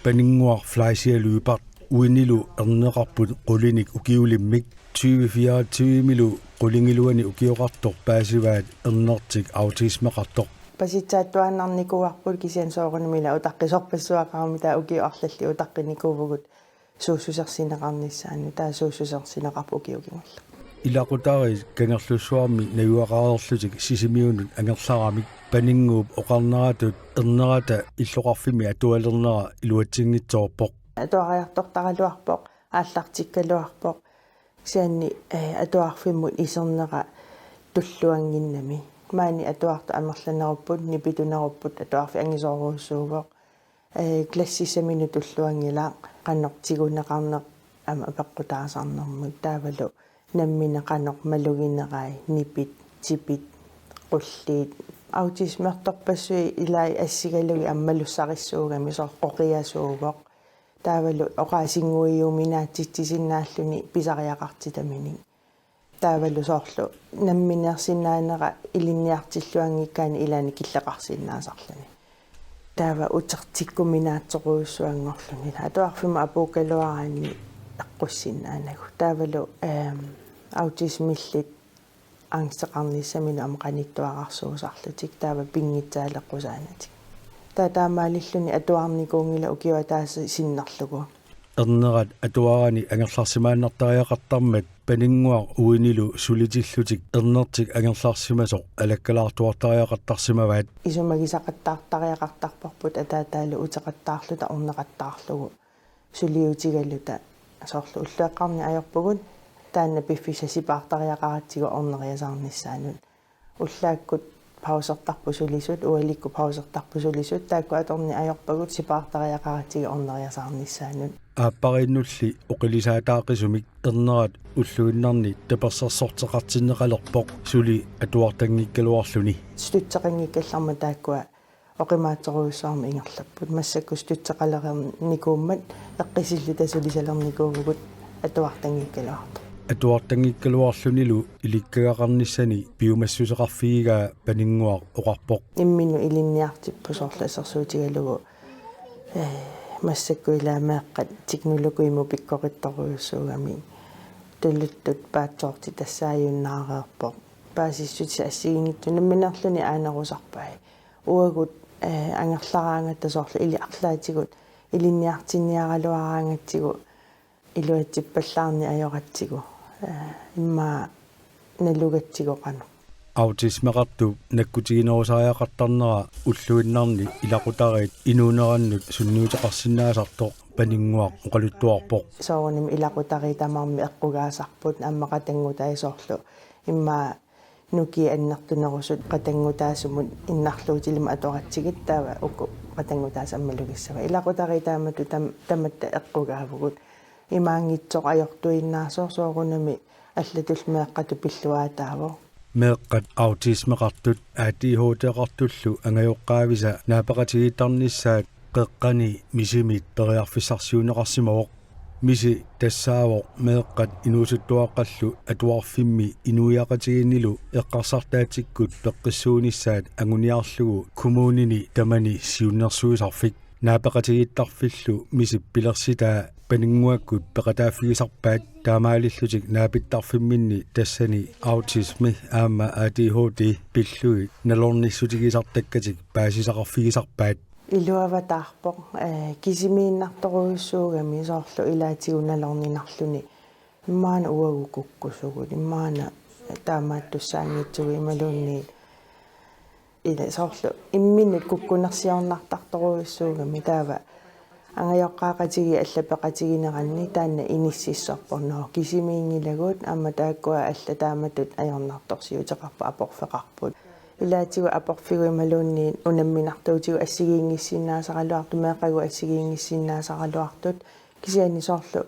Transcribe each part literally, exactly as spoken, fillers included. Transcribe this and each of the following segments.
Paninnguaq Fleischer Lyberth uinilu erneqarput qulinik ukiulimmik, tyve fireogtyvemilu qulingiluanik ukioqartoq paasivaat ernertik autismeqartoq. Pasitsaattuaannarnikuuarput kisianni soorunami ila utaqqisorpassuaqarami, taava ukiut arlallit utaqqinikuuvugut suussusersineqarnissaannut, taava suussusersineqarpoq ukioq kingulleq. Ilaqutariit Kangerlussuarmi najugaqareerlutik Sisimiunut angerlaramik Paninnguup oqarneratut ernerata illoqarfimmi atualernera iluatsinngitsoorpoq. Atuariartortaraluarpoq, aallartikkaluarpoq, kisianni, eh, atuarfimmut isernera tulluannginnami. Maani atuartut amerlanerupput, nipitunerupput, atuarfik angisoorujussuuvoq. Eh, klassissaminut tulluanngilaq, qanoq tiguneqarneq aamma apeqqutaasarnermut, taavalu nammineq qanoq maluginerai, nipit, tipit, qulliit. Autismertorpassuit ilai assigalugit aamma malussarissuugami, soorlu qoqiasuuvoq. Taavalu oqaasinnguiuminaatsitsisinnaalluni pisariaqartitaminik. Taavalu soorlu nammineersinnaanera ilinniartilluanngikkaanni ilaanni killeqarsinnaasarluni. Taava utertikkuminaatsorujussuanngorluni. Atuarfimmi apuukkaluaraanni eqqussinnaanagu. Taavalu, ehm, autismillit angsteqarnissaminut aamma qanittuararsuusarlutik. Taava pinngitsaaleqqusaanatik. Taava taamaalilluni atuarnikuunngilaq ukioq ataaseq sinnerlugu. Ernerat atuarani angerlarsimaannartariaqartarmat Paninnguaq uinilu sulitillutik ernertik angerlarsimasoq alakkalaartuartariaqartarsimavaat. Isumagisaqattaartariaqartarparput ataataalu uteqattaarluta orneqattaarlugu suliutigaluta, soorlu ulluaqqarneq ajorpugut taanna piffissaq sipaartariaqaratsigu orneriasaarnissaanut. Ullaakkut pausertarput sulisut, ualikkut pausertarput sulisut, taakku atorneq ajorpagut sipaartariaqaratsigu orneriasaarnissaanut. Aappariinnulli oqilisaataaqisumik ernerat ulluinnarni tapersersorteqartinneqalerpoq suli atuartanngikkaluarluni. Støtteqanngikkallarmat taakkua oqimaatsorujussuarmik ingerlapput. Massakkut støtteqalernikuummat eqqisilluta sulisalernikuuvugut atuartanngikkaluartoq. Atuartanngikkaluarlunilu ilikkagaqarnissani piumassuseqarfigigaa Paninnguaq oqarpoq. Imminnut ilinniartipput soorlu assersuutigalugu, eh, massakkut ilaa meeqqat teknologiimut pikkorittorujussuugamik. Tuluttut paatsoortitassaajunnaareerpoq. Paasissutissat assigiinngitsut nammineerluni aanerusarpai. Uagut, eh, angerlaraangatta soorlu illit arlaatigut ilinniartinniaraluaraangatsigu iluatsippallaarneq ajoratsigu, eh, immaqa nalugatsigu qanoq. Autismeqartup nakkutiginerusariaqartarnera ulluinnarni ilaqutariit inuunerannut sunniuteqarsinnaasartoq Paninnguaq oqaluttuarpoq. Soorunami ilaqutariit tamarmik eqqugaasarput aamma qatanngutaat soorlu immaqa nukiit annertunerusut qatanngutaasumut innarluutilimmik atoratsigit taava uku qatanngutaasut aamma malugissavaat. Ilaqutariit taamatut tam-, tamatta eqqugaavugut. Imaanngitsoq ajortuinnaasoq soorunami allatullu meeqqatut pilluaataavoq. Meeqqat autismeqartut A D H D-qartullu angajoqqaavisa naapeqatigiittarnissaat qeqqani Misimit periarfissarsiuunneqarsimavoq. Misi tassaavoq meeqqat inuusuttuaqqallu atuarfimmi inuiaqatigiinnilu eqqarsartaatsikkut peqqissuunissaat anguniarlugu kommunini tamani siunnersuisarfik. Naapeqatigiittarfillu Misip pilersitaa Paninnguakkut peqataaffigisarpaat, taamaalillutik naapittarfimminni tassani autismi aamma A D H D pillugit nalornissutigisartakkatik paasisaqarfigisarpaat. Iluavataarpoq, eh, kisimiinnartorujussuugami soorlu ilaatigut nalorninarluni. Immaqa uagut kukkusugut, immaqa taamaattussaanngitsugut imaluunniit ila soorlu imminnut kukkunersiornartartorujussuugami taava angajoqqaaqatigiit allat peqatigineranni taanna inississorpoq, nå, kisimiinngilagut aamma taakkua allat taamatut ajornartorsiuteqarput, aporfeqarput. Ilaatigut aporfigut imaluunniit unamminartuutigut assigiinngissinnaasaraluartut, meeqqagut assigiinngissinnaasaraluartut, kisianni soorlu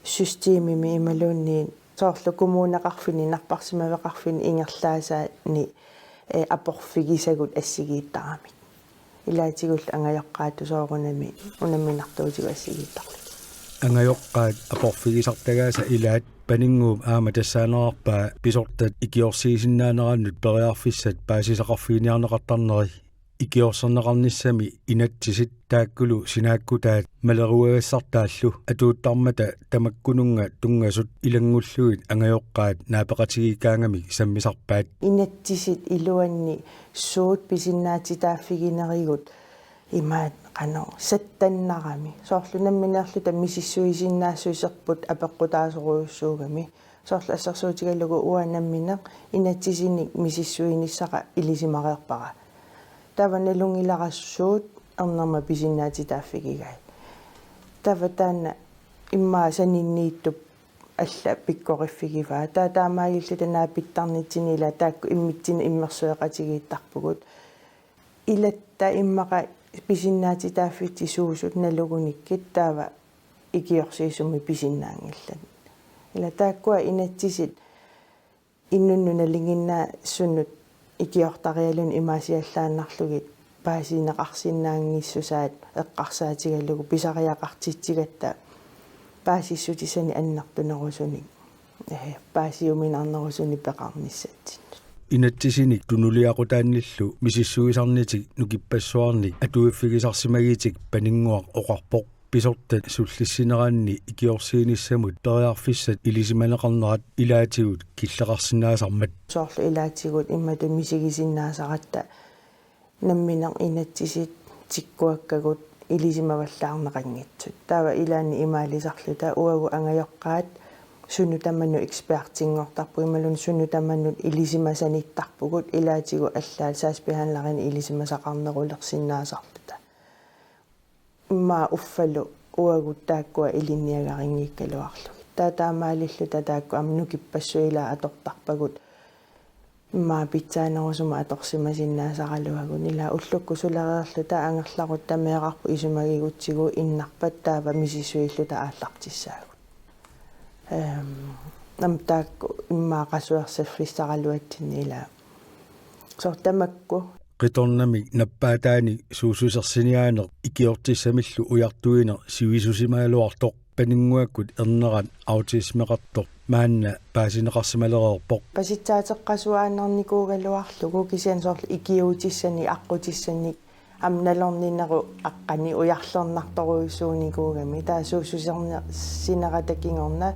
systemimi imaluunniit soorlu kommuneqarfinni, napparsimaveqarfinni ingerlaasaanni, eh, aporfigisagut assigiittaramik. Ilaatigullu angajoqqaatut soorunami unamminartuutigut assigiittarlugit. Angajoqqaat aporfigisartagaasa ilaat Paninnguup aamma tassaanerarpaa pisortat ikiorsiisinnaanerannut periarfissat paasisaqarfiginiarneqartarneri. Ikiorserneqarnissami inatsisit taakkulu sinaakkutaat maleruagassartaallu atuuttarmata tamakkununnga tunngasut ilanngullugit angajoqqaat naapeqatigiikkaangamik sammisarpaat. Inatsisit iluanni suut pisinnaatitaaffiginerigut imaat qanoq sattannarami. Soorlu nammineerluta misissuisinnaassuserput apeqqutaasorujussuugami. Soorlu assersuutigalugu uanga nammineq inatsisinik misissuinissaqa ilisimareerpara. Taava nalunngilara suut ernerma pisinnaatitaaffigigai. Taava taanna immaqa saninniittup alla pikkoriffigivaa. Taava taamaalilluta naapittarnitsinni ila taakku immitsinnut immersueqatigiittarpugut. Ilatta immaqa pisinnaatitaaffitsi suusut nalugunikkit taava ikiorsiisumik pisinnaanngillat. Ila taakkua inatsisit inunnut nalinginnaasunut ikiortarialuni imaasiallaannarlugit paasineqarsinnaanngissusaat eqqarsaatigalugu pisariaqartitsigatta paasissutissanik annertunerusunik, eh, paasiuminarnerusunik peqarnissatsinnut. Inatsisinik tunuliaqutaannillu misissuisarnitik nukippassuarnik atuiffigisarsimagitik Paninnguaq oqarpoq. Pisortat sullissineranni ikiorsiinissamut periarfissat ilisimaneqarnerat ilaatigut killeqarsinnaasarmat. Soorlu ilaatigut imatut misigisinnaasaratta nammineq inatsisit tikkuakkagut ilisimavallaarneqanngitsut. Taava ilaanni imaalisarluta uagut angajoqqaat sunut tamanut ekspertinngortarpugut imaluunniit sunut tamanut ilisimasanittarpugut ilaatigut allaat sagsbehandlerinik ilisimasaqarnerulersinnaasarluta. Immaqa uffalu uagut taakkua ilinniagarinngikkaluarlugit. Taava taamaalilluta taakku aamma nukippassuit ilaa atortarpagut. Immaqa pitsaanerusumik atorsimasinnaasaraluagut. Ila ullukkut sulereerluta angerlarutta meerarput isumagigutsigu innarpat taava misissuilluta aallartissaagut. Ehm, aamma taakku immaqa qasuersaffissaraluatsinni ila. Soorlu tamakku. Qitornamik nappaataanik suussusersiniaaneq ikiortissamillu ujartuineq sivisusimagaluartoq Paninnguakkut ernerat autismeqartoq maanna paasineqarsimalereerpoq. Pasitsaateqqasuaannarnikuugaluarlugu kisianni soorlu ikiuutissanik aqqutissanik aamma nalorninerup aqqaneq ujarlernartorujussuunikuugami. Taava suussuserni-, sinerata kingorna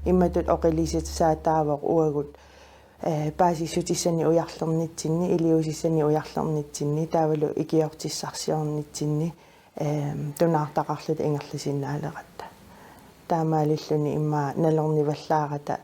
imatut oqilisaataavoq uagut, eh, paasissutissanik ujarlernitsinni, iliuusissanik ujarlernitsinni, taavalu ikiortissarsiornitsinni, ehm, tunaartaqarluta ingerlasinnaaleratta. Taamaalilluni immaqa nalornivallaarata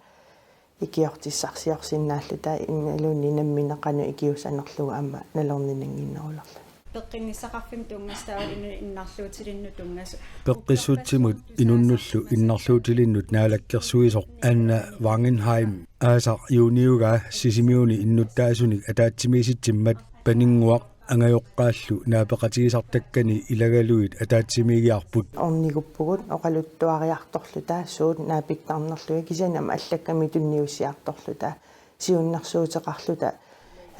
ikiortissarsiorsinnaalluta imaluunniit nammineq qanoq ikiuussanerlugu aamma nalorninannginnerulerluni. Peqqinnissaqarfimmut tunngasut taavalu inunnut innarluutilinnut tunngasut. Peqqissutsimut inunnullu innarluutilinnut naalakkersuisoq Anna Wangenheim aasaq juuniugaa Sisimiuni innuttaasunik ataatsimiisitsimmat Paninnguaq angajoqqaallu naapeqatigisartakkani ilagalugit ataatsimiigiarput. Orniguppugut oqaluttuariartorluta suut naapittarnerlugit kisianni aamma allakkami tunniussiartorluta siunnersuuteqarluta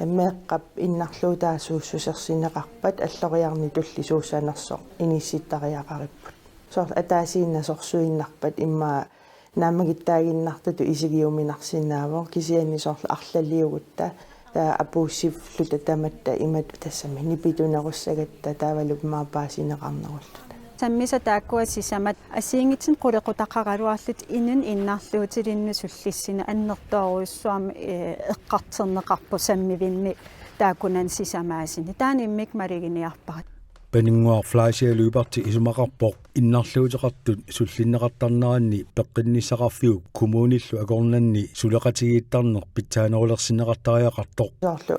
meeqqap innarluutaa suussusersineqarpat alloriarneq tulliussanersoq inissittariaqaripput. Soorlu ataasiinnaq sorsuinnarpat immaqa naammagittaaginnartutut isigiuminarsinnaavat kisianni soorlu arlaliugutta, taava apuussilluta tamatta imatut tassami nipitunerussagatta taavalu immaqa paasineqarnerulluta. Sammisat taakkua sisamat assigiinngitsunik qulequtaqaraluarlutik inunnut innarluutilinnut sullissineq annertoorujussuarmik, eh, eqqartorneqarpoq sammivinni taakkunani sisamaasuni. Taanna immikkut maluginiarpara. Paninnguaq Fleischer Lyberth isumaqarpoq innarluuteqartut sullinneqartarneranni peqqinnissaqarfiup kommunillu akornanni suleqatigiittarneq pitsaanerulersinneqartariaqartoq. Soorlu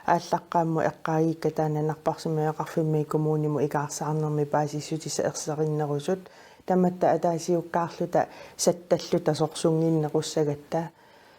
aallaqqaammut eqqaagikkama taanna napparsimmaveqarfimmi kommunimut ikaarsaarnermi paasissutissat erserinnerusut tamatta ataasiukkaarluta sattalluta sorsunnginnerussagatta.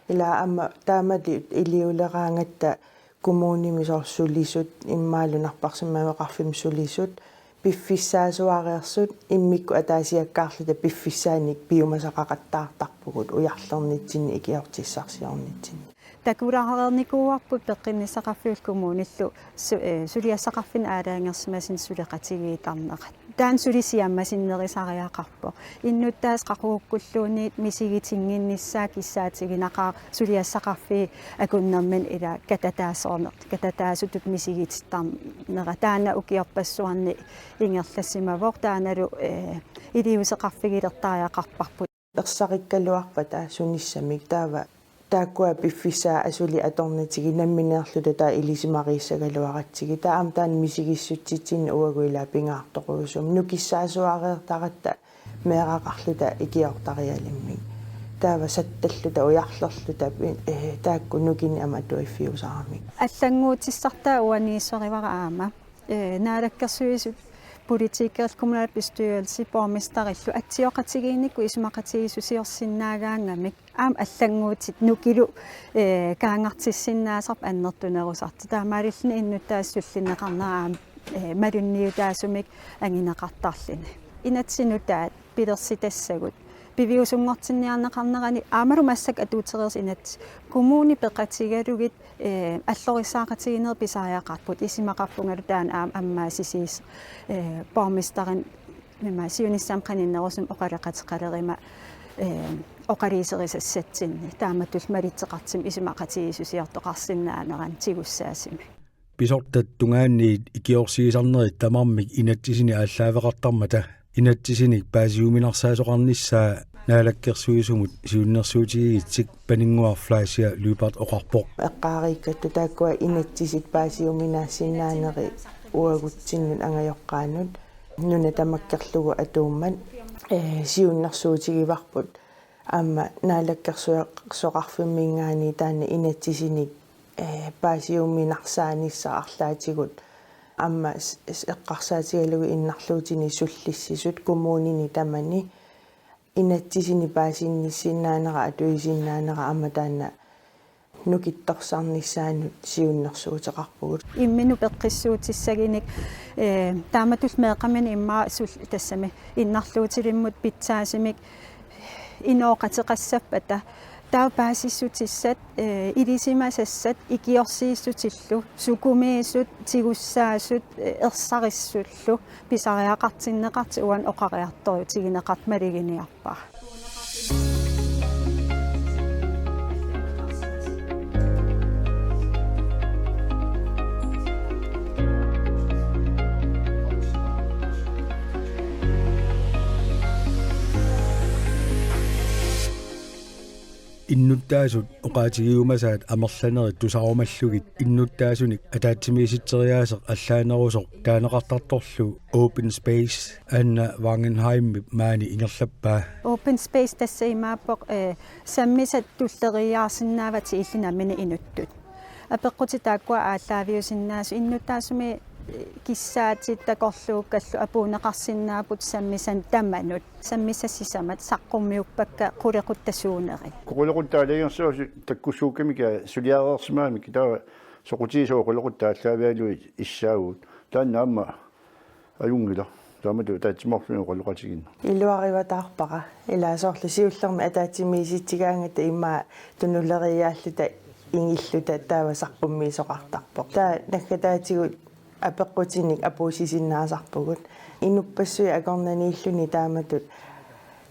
Ila aamma taamatut iliuleraangatta kommunimi soorlu sulisut immaalu napparsimmaveqarfimmi sulisut piffissaasuareersut immikkut ataasiakkaarluta piffissaanik piumasaqaqattaartarpugut ujarlernitsinni ikiortissarsiornitsinni. Takulaarnikuuarput peqqinnissaqarfiullu kommunillu su-, eh, suliassaqarfinni aalajangersimasuni suleqatigiittarnerat. Taanna suli siammasinnerusariaqarpoq. Innuttaasut qaqugukkulluunniit misigitinnginnissaat kissaatiginaqaaq suliassaqarfiit akunnerminni ila katataasoorneq, katataasutut misigitittarnera. Taanna ukiorpassuarni ingerlassimavoq, taannalu, eh, iliuuseqarfigilertariaqarparput. Ersarikkaluarpata sunissamik taava taakkua piffissaat asuli atornatigit nammineerluta taava ilisimariissagaluaratsigit. Taava aamma taanna misigissutsitsinni uagut ila pingaartorujusummik. Nukissaasuareertaratta meeraqarluta ikiortarialimmik. Taava sattalluta ujarlerluta, eh, taakku nukinnik aamma atuiffiusaramik. Allannguutissartaa uaniissorivara aamma. Eh, Naalakkersuisut, politikerit, kommunalbestyrelse, borgmesterillu atsioqatigiinnikkut isumaqatigiissusiorsinnaagaangamik aamma allannguutit nukilu, eh, kaangartissinnaasarput annertunerusartik. Taamaalilluni innuttaasut sullinneqarnera aamma, eh, malunniutaasumik angineqartarluni. Inatsisit nutaat pilersitassagut piviusunngortinniarneqarnerani aammalu massakkut atuutereersut inatsit kommunit peqatigalugit, eh, allorisaaqatigiinnerit pisariaqarput, isumaqarpungalu taanna aamma ammaasisiis-, eh, borgmesterin ima siunissami qaninnerusumik oqaloqateqaleruma, eh, oqaluuserisassatsinni taamatullu malitseqartumik isumaqatigiissusiortoqarsinnaanerannut tigussaasumik. Pisortat tungaanniit ikiorsiisarnerit tamarmik inatsisinik aallaaveqartarmata inatsisinik paasiuminarsaasoqarnissaa Naalakkersuisumut siunnersuutigigitsik Paninnguaq Fleischer Lyberth oqarpoq. Eqqaariikkattut taakkua inatsisit paasiuminaassinnaanerit uagutsinnut angajoqqaanut nuna tamakkerlugu atuummat, eh, siunnersuutigivarput. Aamma Naalakkersuisoqarfimminngaanniit taanna inatsisinik, eh, paasiuminarsaanissaq arlaatigut aamma s-, s-, eqqarsaatigalugu innarluutini sullissisut kommunini tamani inatsisinik paasinnissinnaanera atuisinnaanera aamma taanna nukittorsarnissaanut siunnersuuteqarpugut. Imminut peqqissuutissaginik, eh, taamatullu meeqqaminik immaqa sul-, tassami innarluutilimmut pitsaasumik inooqateqassappata taava paasissutissat, eh, ilisimasassat ikiorsiissutillu, sukumiisut, tigussaasut, eh, ersarissullu pisariaqartinneqartut uani oqariartorutigineqartut maluginiarpara. Innuttaasut oqaatigiumasaat amerlanerit tusarumallugit innuttaasunik ataatsimiisitseriaaseq allaanerusoq taaneqartartorlu Open Space Anna Wangenheimip maani ingerlappaa. Open Space tassa imaappoq, eh, sammisat tulleriiaarsinnaavatit illit nammineq inuttut. Apeqqutit taakkua aallaaviusinnaasut innuttaasumi, eh, kissaatit takorluukkallu apuunneqarsinnaapput sammisanik tamanut. Sammisat sisamat saqqummiuppakka qulequttat suunerit. Qulequttat aalajangersimasut takkussuukkamik suliareersimagamik taava soqutigisavut qulequttat aallaavigalugit issaagut. Taanna aamma ajunngilaq. Taamatut ataatsimoorluni oqaloqatigiinneq. Iluarivataarpara. Ilaa soorlu siullermik ataatsimiisitsigaangatta immaqa tunuleriiaalluta ingilluta taava saqqummiisoqartarpoq. Taava naggataatigut apeqqutinik apuussisinnaasarpugut. Inuppassuit akornanniilluni taamatut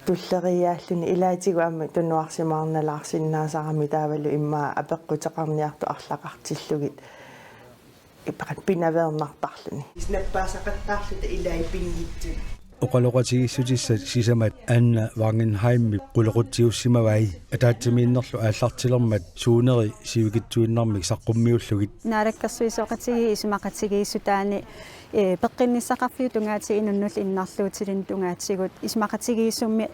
tulleriiaalluni ilaatigut aamma tunuarsimaarnalaarsinnaasarami taavalu immaqa apeqquteqarniartut arlaqartillugit. Iparat pinaveernartarluni. Nappaasaqattaarluta ilai pinngitsut. Oqaloqatigiissutissat sisamat Anna Wangenheimip qulequtsiussimavai ataatsimiinnerlu aallartilermat suuneri sivikitsuinnarmik saqqummiullugit. Naalakkersuisooqatigiit isumaqatigiissutaanni, eh, peqqinnissaqarfiup tungaatigut inunnullu innarluutilinnut tungaatigut isumaqatigiissummi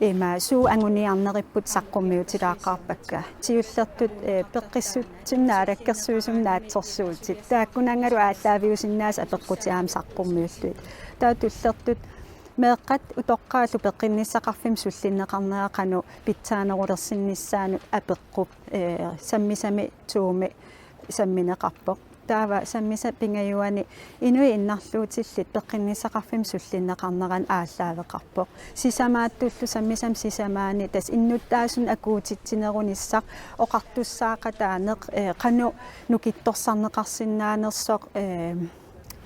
ima suut anguniarneripput saqqummiutilaaqqaarpakka. Siullertut, eh, peqqissutsinni naalakkersuisumik naatsorsuutit. Taakkununngalu aallaaviusinnaasut apeqqutit aamma saqqummiullugit. Taava tullertut meeqqat utoqqaallu peqqinnissaqarfimmik sullinneqarnera qanoq pitsaanerulersinnissaanut apeqqup, eh, sammisami Zoomimi sammineqarpoq. Taava sammisap pingajuani inuit innarluutillit peqqinnissaqarfimmik sullinneqarneranut aallaaveqarpoq. Sisamaattullu sammisami sisamaanni tassa innuttaasunik akuutitsinerunissaq oqartussaaqataaneq, eh, qanoq nukittorsarneqarsinnaanersoq, eh,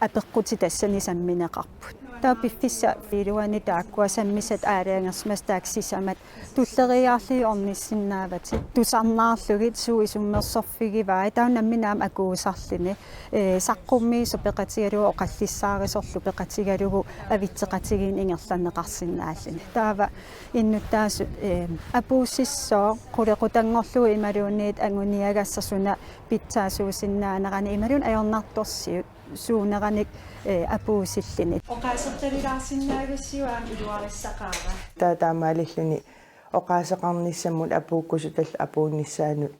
apeqqutit tassani sammineqarput. Taava piffissap iluani taakkua sammisat aalajangersimasut taakku sisamat tulleriiaarlugit ornissinnaavatit, tusarnaarlugit suut isummersorfigivai, taava nammineq aamma akuusarluni, ee, saqqummiisoq peqatigalugu oqallissaarisorlu peqatigalugu avitseqatigiinneq ingerlanneqarsinnaalluni. Taava innuttaasut, ee, apuussissooq qulequtanngorlugu imaluunniit anguniagassaq suna pitsaasuusinnaanerani imaluunniit ajornartorsiut suuneranik, ee, apuussilluni. Oqaasertalilaarsinnaagussiuk aamma iluarissaqaara. Taava taamaalilluni oqaaseqarnissamut apuukkusutallu apuunnissaannut,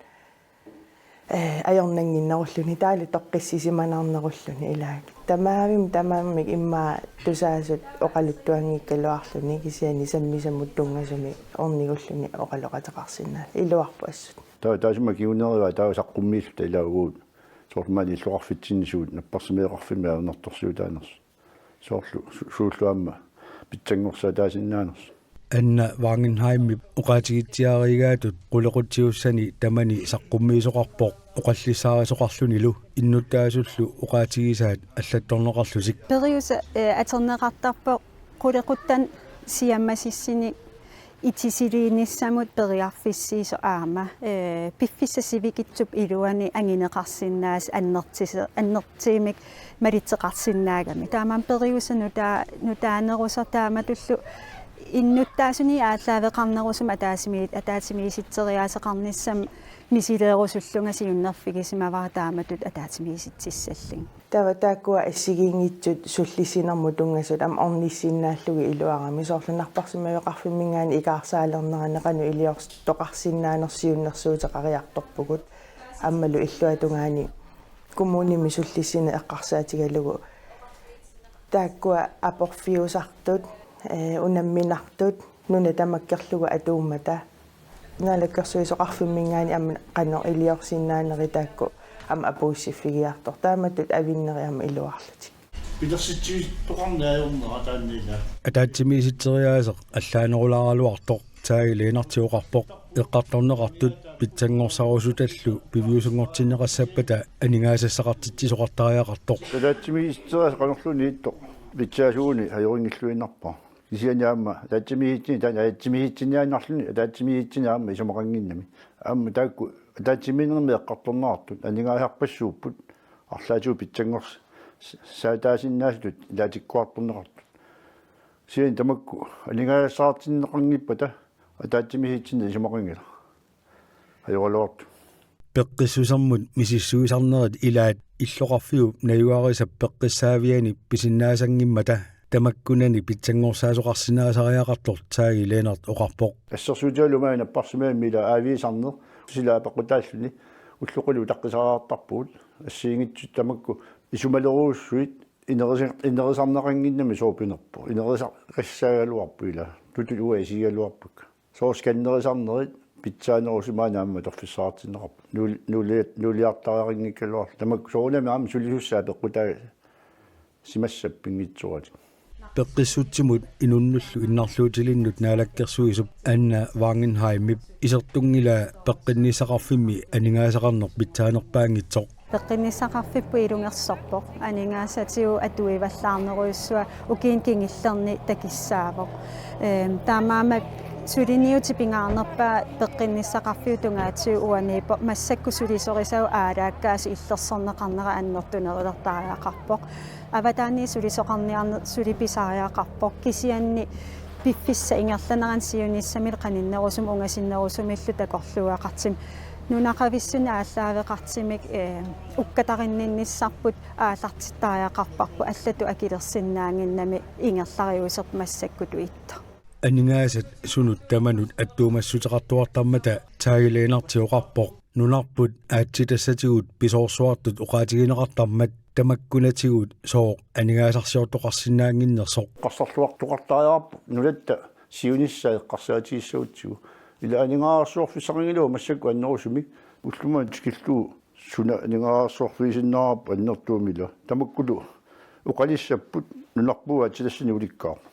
ee, ajornannginnerulluni taavalu toqqissisimanarnerulluni ilaat. Tamarmik tamarmik immaqa tusaasut oqaluttuanngikkaluarluni kisianni sammisamut tunngasumik ornigulluni oqaloqateqarsinnaalluni iluarpoq assut. Taava taassuma kingunerivaa taava saqqummiilluta ilaa uagut. Soorlu maani illoqarfitsinni suut napparsimmaveqarfimmik ajornartorsiutaanersut. Soorlu su-, suullu aamma pitsanngorsaataasinnaanersut. Anna Wangenheimip oqaatigitsiarigaatut qulequtsiussani tamani saqqummiisoqarpoq oqallissaarisoqarlunilu innuttaasullu oqaatigisaat allattorneqarlutik. Periuseq, ee, atorneqartarpoq qulequttanut siammasissuni itisiliinissamut periarfissiisoq aamma, ee, piffissap sivikitsup iluani angineqarsinnaasoq annertise-, annertuumik malitseqarsinnaagami. Taamaammat periuseq nutaa-, nutaanerusoq taamatullu innuttaasunik aallaaveqarnerusumik ataatsimi-, ataatsimiisitseriaaseqarnissamut misileerusullunga siunnerfigisimavara taamatut ataatsimiisitsissallunga. Taava taakkua assigiinngitsut sullissinermut tunngasut aamma ornissinnaallugit iluarami soorlu napparsimmaveqarfimminngaanniit ikaarsaalernerani qanoq iliortoqarsinnaanersoq siunnersuuteqariartorpugut aammalu illuatungaani kommunimi sullissineq eqqarsaatigalugu taakkua aporfiusartut, ee, unamminartut, nuna tamakkerlugu atuummata. Naalakkersuisoqarfimminngaanniit aamma qanoq iliorsinnaanerit taakku aamma apuussiffigiartortut. Taamatut avinnerit aamma iluarlutik. Pilersitsivittoqarneq ajornera taanna ilaa. Ataatsimiisitseriaaseq allaanerulaaraluartoq Tage Lennert oqarpoq eqqartorneqartut pitsanngorsaarusutallu piviusunngortinneqassappata aningaasassaqartitsisoqartariaqartoq. Ataatsimiisitseriaaseq qanorluunniit ittoq pitsaasuugunik ajorinngilluinnarpara. Kisianni aamma ataatsimiisitsinni, taanna ataatsimiisitsinniaannarluni, ataatsimiisitsinni aamma isumaqannginnami. Aamma taakku ataatsimiinnermi eqqartorneqartut aningaasarpassuupput, arlaatigut pitsanngors-, s-, saataasinnaasutut ilaatikkuartorneqartut. Kisianni tamakku aningaasassaqartinneqanngippata ataatsimiisitsinni isumaqanngilaq. Ajoraluartut. Peqqissusermut misissuisarnerit ilaat illoqarfiup najugarisap peqqissaaviani pisinnaasanngimmata tamakkunani pitsanngorsaasoqarsinnaasariaqartoq Tage Lennert oqarpoq. Assersuutigalugu maani napparsimmavimmi ilaa aaviisarneq sila apeqqutaalluni ullut qulit utaqqisariaqartarpugut assigiinngitsut tamakku isumalerujussuit inerisa-, inerisarneqannginnami soorpinerpoq. Inerisaqassaagaluarpoq ilaa. Tutut uanga isigigaluarpakka. Soorlu scannerisarnerit pitsaanerusoq maani aamma atorfissaqartinneqarpoq. Nuul-, nuulia-, nuuliartariaqanngikkaluarlutik. Tamakku soorunami aamma sulisussaat peqqutaasimassappat pinngitsooratik. Peqqissutsimut inunnullu innarluutilinnut naalakkersuisup Anna Wangenheimip isertunngilaa peqqinnissaqarfimmi aningaasaqarneq pitsaanerpaanngitsoq. Peqqinnissaqarfipput ilungersorpoq, aningaasatigut atuivallaarnerujussuaq ukiuni kingullerni takissaavoq. Eem, taamaammat suliniutit pingaarnerpaat peqqinnissaqarfiup tungaatigut uaniippoq, massakkut sulisorisagut aalaakkaasut illersorneqarnerat annertunerulertariaqarpoq. Avataaniit sulisoqarniarneq suli pisariaqarpoq, kisianni piffissap ingerlanerani siunissamilu qaninnerusumik ungasinnerusumillu takorluugaqartumik nunaqavissunik aallaaveqartumik, ee, ukkatarinninnissarput aallartittariaqarparput, allatut akilersinnaannginnami ingerlariuserput massakkutut ittoq. Aningaasat sunut tamanut attuumassuteqartuartarmata Tage Lennert oqarpoq nunarput aatsitassatigut pisoorsuartut oqaatigineqartarmat tamakkunatigut sooq aningaasarsiortoqarsinnaannginnersoq. Eqqarsarluartoqartariaqarpoq nunatta siunissaq eqqarsaatigissagutsigu. Ila aningaasarsiorfissaqanngilagut massakkut annerusumik, ulloq manna tikillugu suna aningaasarsiorfigisinnaavarput annertuumik ila. Tamakkulu oqalissapput nunarput aatsitassanik ulikkaarpoq.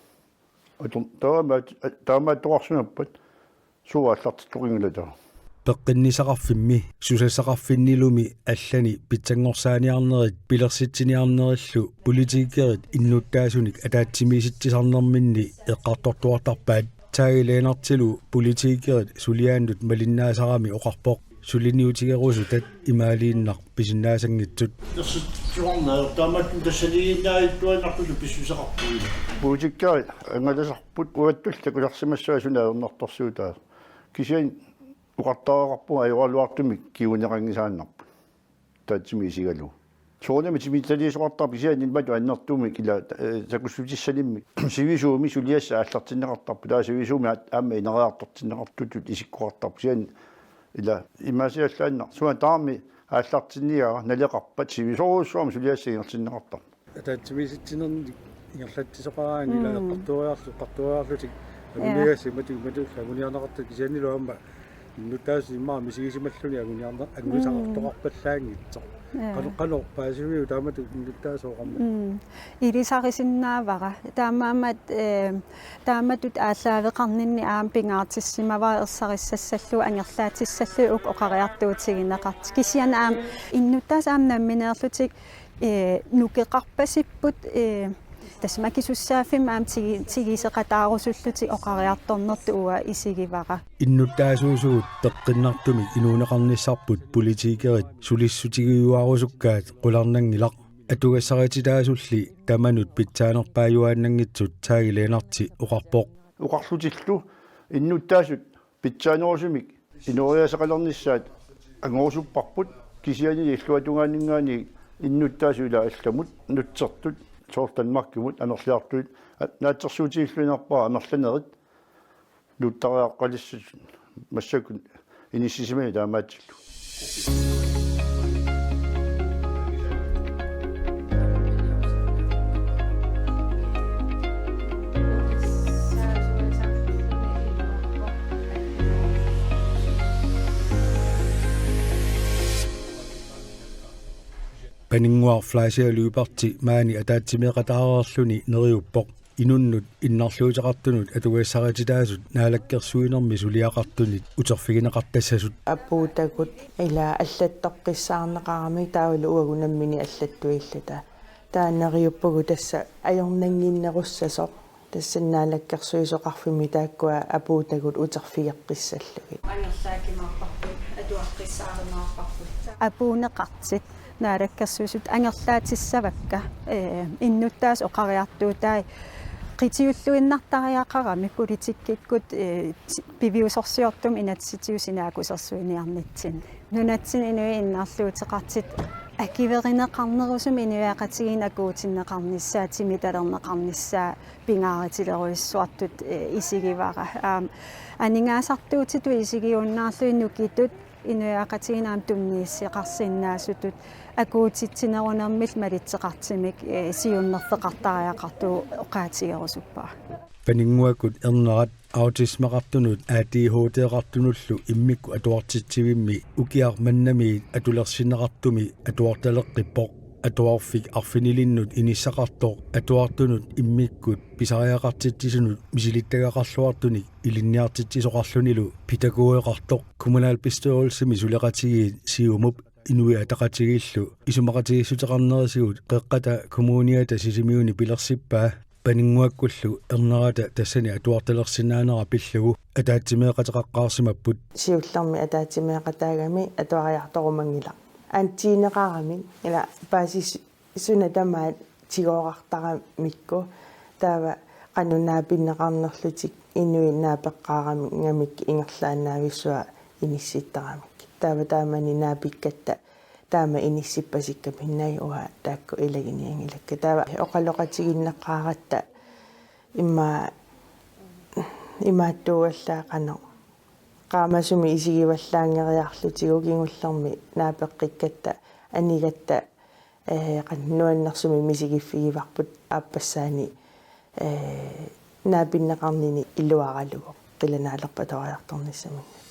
Ator-, taama-, taamaattoqarsimappat suut aallartittoqanngilaq taava. Peqqinnissaqarfimmi susassaqarfinnilumi allani pitsanngorsaaniarnerit pilersitsiniarnerillu politikerit innuttaasunik ataatsimiisitsisarnerminni eqqartortuartarpaat. Tage Lennert-ilu politikerit suliaannut malinnaasarami oqarpoq suliniutigerusutat imaaliinnaq pisinnaasanngitsut. Ersittuarnaa taamatut tassaniinnaajuttuaannartutut pissusaqarpugut. Politikerit angalasarput uattullu takulersimassaat suna ajornartorsiutaat. Kisianni oqartariaqarpunga ajoraluartumik kinguneqanngisaannarput. Taatsimik isigalugu. Soorunami timitaaliisoqartarpoq kisianni imatut annertuumik ila, eh, takussutissanimmik. Sivisuumik suliassaq aallartinneqartarpoq. Taava sivisuumik aat-, aamma ineriartortinneqartutut isikkoqartarpoq. Kisianni ila imaasiallaannaq. Suut tamarmik aallartinniagara naleqarpat sivisoorujussuarmik suliassaq ingerlanneqartarpoq. Ataatsimiisitsinernik ingerlatsisoqaraanni Mm. ila eqqartuariarlu-, eqqartuariarlutik Ja. anguniagassat imatut, imatut anguniarneqartut kisiannilu aamma innuttaasut immaqa misigisimalluni anguniarne-, angunisaqartoqarpallaanngitsoq. Ja. Qano-, qanoq paasiviuk taamatut innuttaasooqarmat? Mm. Ilisarisinnaavara. Taamaammat, eh, taamatut aallaaveqarninni aamma pingaartissimavara ersarissassallugu angerlaatissallugu uku oqariartuutigineqartut. Kisianni aamma innuttaasut aamma nammineerlutik ee, nukeqarpasipput, ee, tassa makisussaaffimmi aamma tigi-, tigiseqataarusullutik oqariartornertut uanga isigivara. Innuttaasuusugut peqqinnartumik inuuneqarnissarput politikerit sulissutigiuarusukkaat qularnanngilaq. Atugassarititaasulli tamanut pitsaanerpaajuaannanngitsut Tage Lennert-i oqarpoq. Oqarlutillu innuttaasut pitsaanerusumik inooriaaseqalernissaat angorusupparput kisianni illuatungaaninngaanniit innuttaasut ila allamut nutsertut soorlu Danmarkimut amerliartut a-, naatsorsuutigilluinnarpara amerlanerit nuuttariaqqalissatut massakkut inissisimaneq taamaatsillugu. Paninnguaq Fleischer Lyberth maani ataatsimeeqataareerluni neriuppoq inunnut innarluuteqartunut atugassarititaasut naalakkersuinermi suliaqartunit uterfigineqartassasut. Apuutakut ila allattoqqissaarneqarami taavalu uagut nammineq allattuilluta. Taava neriuppugut tassa ajornannginnerussasoq. Tassa Naalakkersuisoqarfimmi taakkua apuutagut uterfigeqqissallugit. Angerlaakimaarparput, atuaqqissaarumaarparput. Apuunneqartut Naalakkersuisut angerlaatissavakka, ee, innuttaasut oqariartuutai qitiulluinnartariaqarami politikkikkut, ee, ti-, piviusorsiortumik inatsisitigut sinaakkusersuiniarnitsinni. Nunatsinni inuit innarluuteqartut akuerineqarnerusumik inuiaqatigiinni akuutinneqarnissaa, timitalerneqarnissaa pingaarutilerujussuartut, eh, isigivara. Aamma aningaasartuutitut isigiunnaarlugit nukitut inuiaqatigiinni aamma tunniussisoqarsinnaasutut akuutitsinerunermillu malitseqartumik, eh, siunnerfeqartariaqartugut oqaatigerusuppara. Paninnguakkut ernerat autismeqartunut A D H D-qartunullu immikkut atuartitsivimmi ukiaq mannamiit atulersinneqartumi atuartaleqqippoq. Atuarfik arfinilinnut inissaqartoq atuartunut immikkut pisariaqartitsisunut misilittagaqarluartunik ilinniartitsisoqarlunilu pædagogeqartoq. Kommunalbestyrelsimi suleqatigiit Siumup Inuit Ataqatigiillu isumaqatigiissuteqarnerisigut Qeqqata Kommuniata Sisimiuni pilersippaa. Paninnguakkullu ernerata tassani atuartalersinnaanera pillugu ataatsimeeqateqaqqaarsimapput. Siullermik ataatsimeeqataagami atuariartorumanngilaq. Antiineqaramik ila paasis-, suna tamaat tigooqqartaramikku taava qanoq naapinneqarnerlutik inuit naapeqqaaramik ingerlaannaavissuaq inissittaramik. Taava taamani naapikkatta taama inissippasikkaminnai uanga taakku ilaginianngilakka. Taava oqaloqatigiinneqaratta imma-, imaattuugallaat qanoq. Qaamasumik isigivallaanngeriarlutigu kingullermik naapeqqikkatta anigatta, eh, qanoq nuannersumik misigiffigivarput aappassaani, eh, naapinneqarnini iluaralugu qilanaaleqatoriartornissaminnik.